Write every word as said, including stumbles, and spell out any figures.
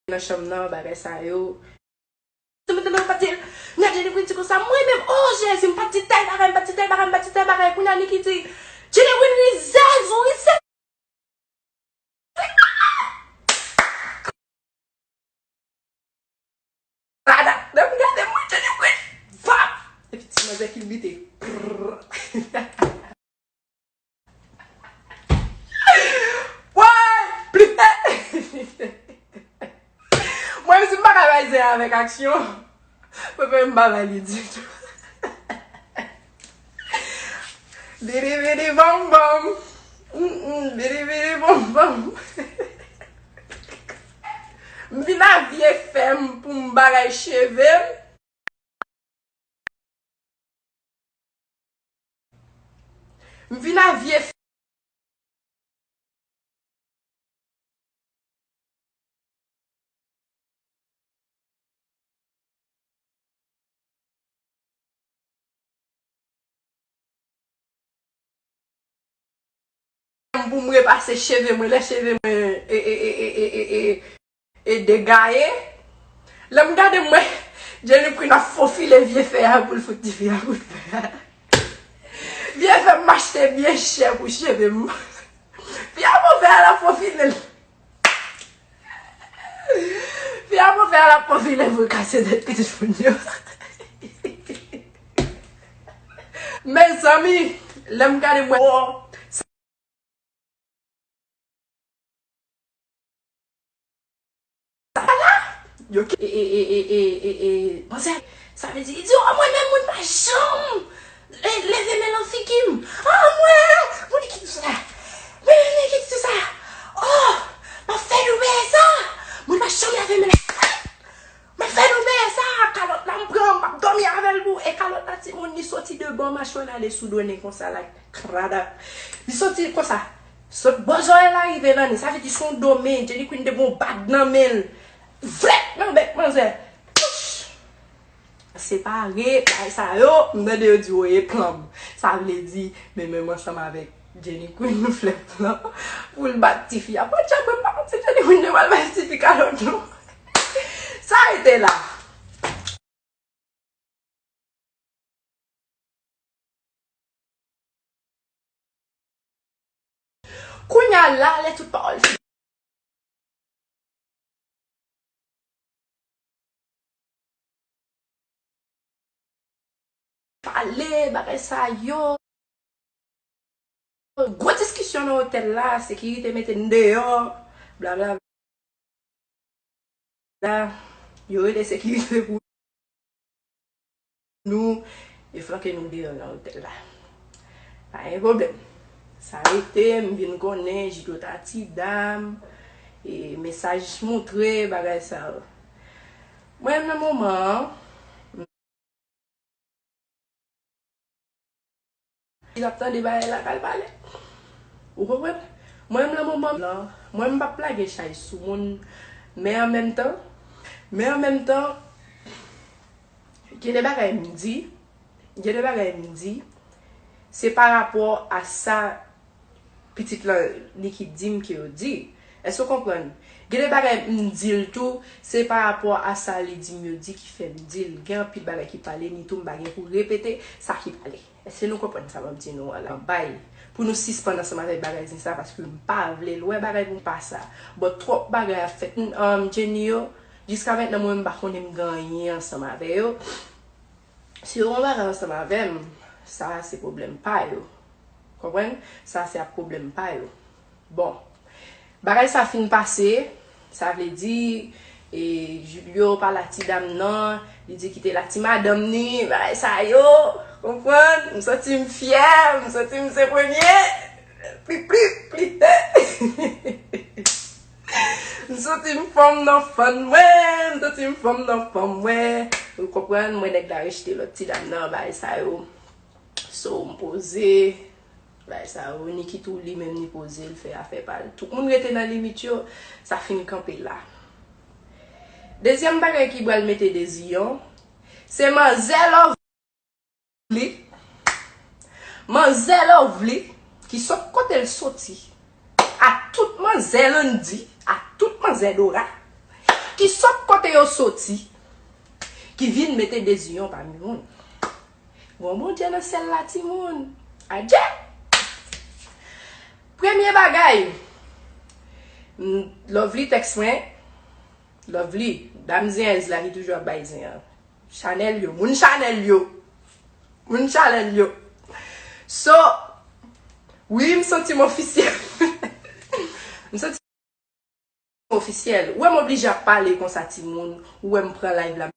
nan chanm nan, bagay sa yo. Mwen tande yo pa di, m gade Jenny Queen di konsa, mwen menm, oh Jezi, m pa di tèl bagay, m pa di tèl bagay, m pa di tèl bagay. Kounye a Niki di, Jenny Queen rizèz, ou rizèz. Lè m gade mwen, Jenny Queen, vap! Epi ti manzè kilbite. Woy! Pli. Mwen, si m pa ka bay zen avèk aksyon, mwen menm m pa bay li ditou. Bidi bidi bòm bòm. Mm, mm, bidi bidi bòm bòm. M vin a vye fè m pou m bagay cheve m. M vin a vye f- pou m repase cheve mwen, lè cheve mwen e, e, e degaye. Lè m gade mwen, Jenny Queen ap fofile vye fè a pou l fout tifi a kout fè a. Vye fè m achte byen chè pou cheve m. Fi a move a l ap fofile l. Fi a move a l ap fofile pou l kase tèt pitit moun yo. Mezanmi, lè m gade mwen, sa la, yo ki, e, e, e, e, e, e, e, manzè, sa vle di, li di, oh, mwen menm, moun pa janm, e, leve men nan figi m. Oh, mwen, moun ki di sa. Mwen, mwen ki di sa. Oh, m ap fè nou peye sa. Moun pa janm leve men nan. M ap fè nou peye sa, kalòt la m pran, m ap dòmi avè l tou. E kalòt la, timoun, li soti de bò machwè l ale sou do Nen konsa la, krada. Li soti konsa, sot bò zòrèy la rive nan nen. Sa vle di se yon do men, Jenny Queen te gen yon bag nan men l. Vrèt nan bèk manzè. Touch! Separe, bagay sa yo, m tande yo di woye planm. Sa vle di, men menm ansanm avèk Jenny Queen, nou fè plan pou l bat tifi a. Podyab, mwen pa konn si Jenny Queen te pral bay tifi kalòt non. Sa rete la. Kounye a la, lè tout pawòl fini. Pale, bagay sa yo. Gwo diskisyon nan otèl la, sekirite mete n deyò, blablabla. Yo rele sekirite pou nou, yo flanke nou deyò nan otèl la. Pa gen pwoblèm. Sa rete, m vin konnen, Jidot a ti dam, e mesaj moutre, bagay sa yo. Mwen, nan moman an, Li ap tande bagay la k al pale. Ou konprann? Mwen menm nan moman lan, mwen m p ap lage chay sou moun, men an menm tan, men an menm tan, gen de bagay m di, gen de bagay m di, se pa rapò a sa pitit lan Niki di m ke yo di. Èske w konprann? Gen de bagay m di l tou, se pa rapò a sa li di m yo di ki fè m di l. Gen anpil bagay ki pale, ni tou m pa gen pou repete sa ki pale. Èske nou konprann sa m ap di nou an la? Bay. Pou nou sispann ansanm avèk bagay zen sa, paske m pa vle l wè bagay pou m pa sa. But twòp bagay ap fèt. N-, um, Jenny yo, jiska mentnan mwen m pa konnen m gen anyen ansanm avè yo. Si yo gen bagay ansanm avè m, sa a se pwoblèm pa yo. Konprann? Sa a se ap pwoblèm pa yo. Bon, bagay sa fin pase, sa vle di, e, Julio pa la ti dam nan, li di kite la ti madanm ni, bagay sa yo, konprann? M santi m fyè, m santi m se premye, pli, pli, pli. M santi m fanm nan fanm mwen, m santi m fanm nan fanm mwen. Ou konprann, mwen nèg la rejte lòt ti dam nan, bagay sa yo. So, m poze, bagay sa yo, Niki tou li menm li poze, l fè afè pa l. Tout moun rete nan limit yo, sa fin kanpe la. Dezyèm bagay ki pral mete deziyon, se manzè Lovely. Manzè Lovely, ki sot kote l soti, ak tout manzè Landy, ak tout manzè Dora, ki sot kote yo soti, ki vin mete deziyon pami moun. Bon, Bondye nan syèl la, timoun. Adje! Premye bagay, m, Lovely tèks mwen, Lovely, dam zenyèz la ki toujou ap bay zen an. Chanèl yo, moun Chanèl yo. Moun Chanèl yo. So, wi, m santi m ofisyèl. M santi m ofisyèl. Ou wè m oblije ap pale konsa, timoun. Ou wè m pran live la.